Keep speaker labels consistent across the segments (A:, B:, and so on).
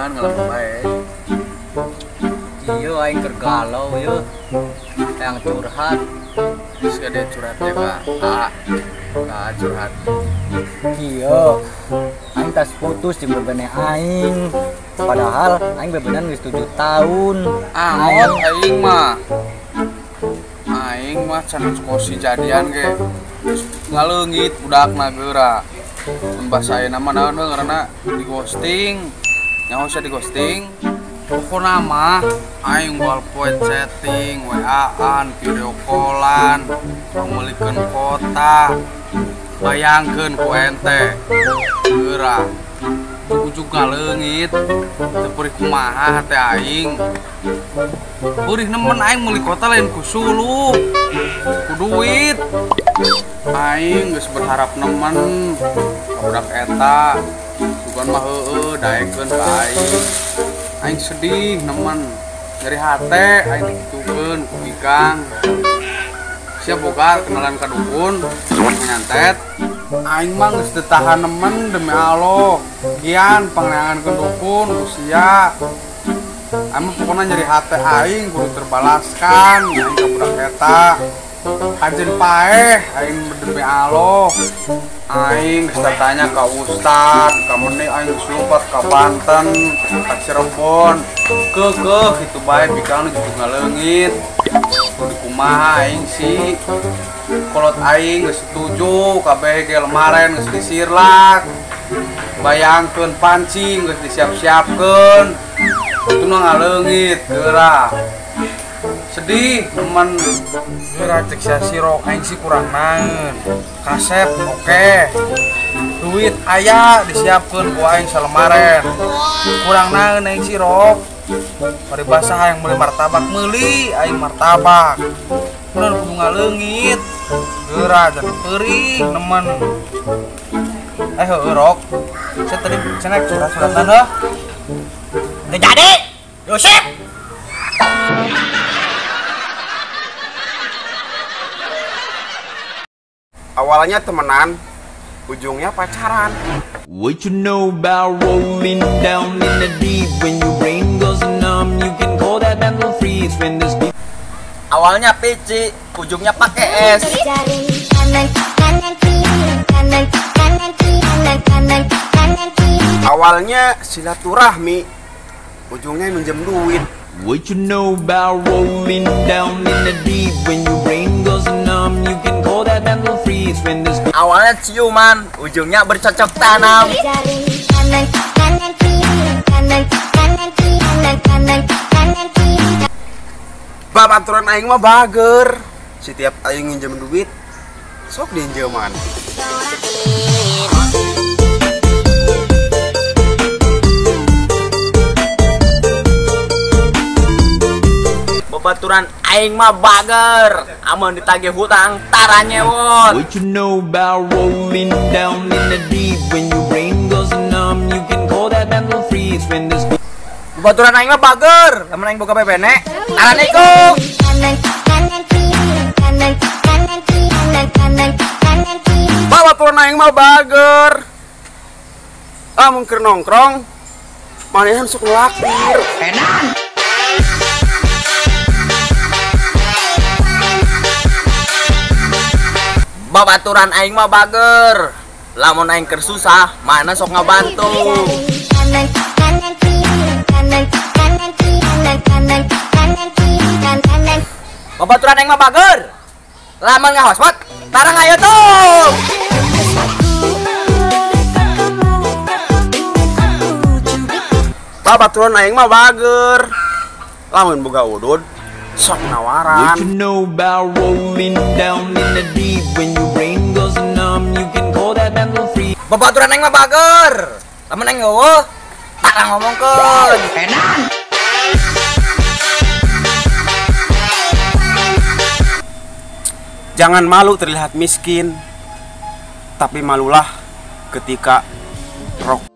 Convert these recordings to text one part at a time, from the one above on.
A: Kunaon ngalamun bae.
B: Iya aing keur galau yeuh. Yang curhat.
A: Geus gede curhat teh ka A. Ka curhat.
B: Iya. Aing tas putus jeung bebene aing. Padahal aing bebenan geus 7 tahun.
A: Angot aing mah. Aing mah can kosi jadian ge. Geus ngaleungit budakna geura. Mun basa ayeuna mah naon heuh ngaranna di ghosting. Nyaho sia di ghosting. Pokona mah aing moal poe chatting, WA-an, video callan, meulikeun kota. Bayangkeun ku ente. Geura. Ujug-ujug ngaleungit. Teu perih kumaha hate aing. Perih nemen aing meuli kota lain ku suluh. Ku duit. Aing geus berharap nemen ka budak eta. Sugan mah heueuh daekeun ka aing. Aing sedih nemen. Nyeri hate aing dikitukeun ku Ikang. Sia boga kenalan ka dukun nyantet. Aing mah geus teu tahan nemen demi Allah. Gian pangneangankeun dukun ku sia. Aing mah pokona nyeri hate aing kudu terbalaskan aing ka budak eta. Kajen paeh aing demi Allah. Aing geus tanya ka ustad, ka meni aing geus lompat ka Banten, ka Cirebon. Keukeuh kitu bae bikang nu ngaleungit. Kudu kumaha aing sih. Kolot aing geus setuju kabeh ge lemaren geus disirlak. Bayangkeun pancing geus disiap-siapkeun. Itu nu ngaleungit geura. Sedih nemen. Geura cek sia sirok aing sih kurang naeun. Kasep oke. Duit aya disiapkeun ku aing salemaren. Kurang naeun aing sirok. Paribasa hayang meuli martabak meuli aing martabak. Kunaon kudu ngaleungit. Geura jadi perih nemen. Heueuh rok. Saya tadi cenah surat-suratan heuh.
B: Teu jadi. Yosep.
C: Awalnya temenan, ujungnya pacaran.
D: What you know about rolling down in the deep? When your brain goes numb, you can call that mental freeze. When this
B: awalnya PC, ujungnya pakai S.
C: Awalnya silaturahmi, ujungnya minjem duit.
D: What you know about rolling down in the deep? When your brain goes numb, you can call that mental freeze. When this
B: awalnya ciuman, ujungnya bercocok tanam.
C: Babaturan aing mah bager. Setiap aing nginjem duit, sok diinjeman.
B: Babaturan aing mah bager, amun ditagih hutang tara nyewot.
D: What you know about rolling down in the deep? When your brain goes numb, you can call that mental freeze. When this
B: babaturan aing mah bager, lamun aing boga bebene tara nikung.
C: Babaturan aing mah bager, lamun keur nongkrong manehan sok ngelakir.
B: Edan. Babaturan aing mah bager, lamun aing keur susah mana sok ngabantu. Babaturan aing mah bager, lamun ngahosmot tara ngayotung.
C: Babaturan aing mah bager, lamun boga udud sok nawaran.
D: What you know about rolling down in the deep? When your brain goes numb, you can call that mental freeze.
B: Babaturan aing mah bager, lamun aing eueuh tara ngomongkeun. Edan.
C: Jangan malu terlihat miskin, tapi malulah ketika rok.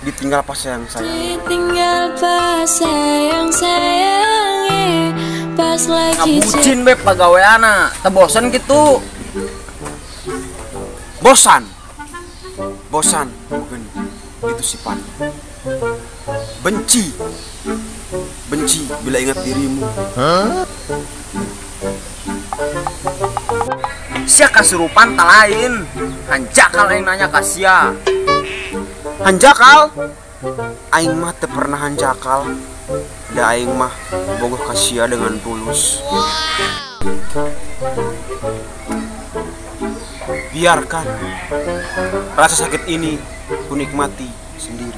C: Ditinggal pas sayang-sayang.
E: Ditinggal pas sayang-sayang, pas lagi
F: ngabucin beb pagaweana, teu bosen gitu.
C: Bosan. Bosan bukan itu sifat. Benci. Benci bila ingat dirimu.
F: Huh? Sia kasurupan tak lain. Hanjakal aing nanya ka sia.
C: Hanjakal? Aing mah teu pernah hanjakal. Da aing mah bogoh ka sia dengan tulus. Biarkan rasa sakit ini kunikmati sendiri.